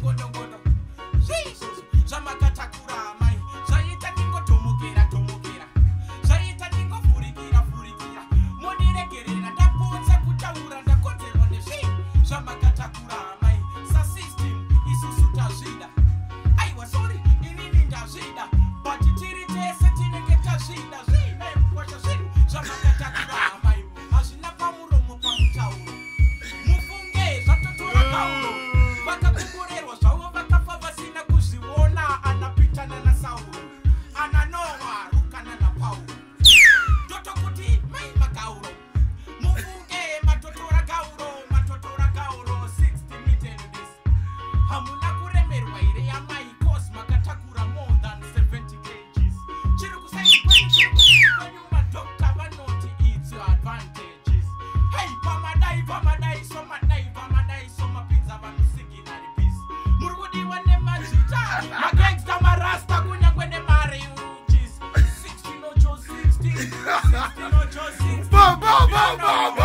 chingodongodo. Zviizvozvo zvamakatakura amai, zvaita ndingotomokera tomokera, zvaita ndingovhurikira vhurikira. Mondiregerera ndapotsa kutaura, ndakonzerwa nezvii zvamakatakura amai. Sasystem isusu tazvida, aiwa, sorry, inini ndazvida, but tiri tese tinenge tazvida. Zviinai mukwasha, zvinhu zvamakatakura amai hazvina pamuromo pamutauro. Mufunge zvatotora kauro, vakakomborerwa zvavo, vakafa vasina kuzviona, ana Pita nana Sauro, ana Noa, Ruka nana Pauro. Totokuti mai makauro, mufunge matotora kauro, matotora kauro. 60 meter this, hamuna kuremerwa here yamai? 'Cause makatakura more than 70 kgs. Chiri kuside kwenyu, chiri kuside kwenyu, madokta vanoti it's your advantages. Hei, pamadai, pamadai so, madai, pamadai so, mapinza vanhu signal peace. Muri kudiwa nemazvita, magangsta, marasta, kunyangwe nemarefugees. 16 ocho 16, 16 ocho 16. Bo, bo, bo, bo, bo.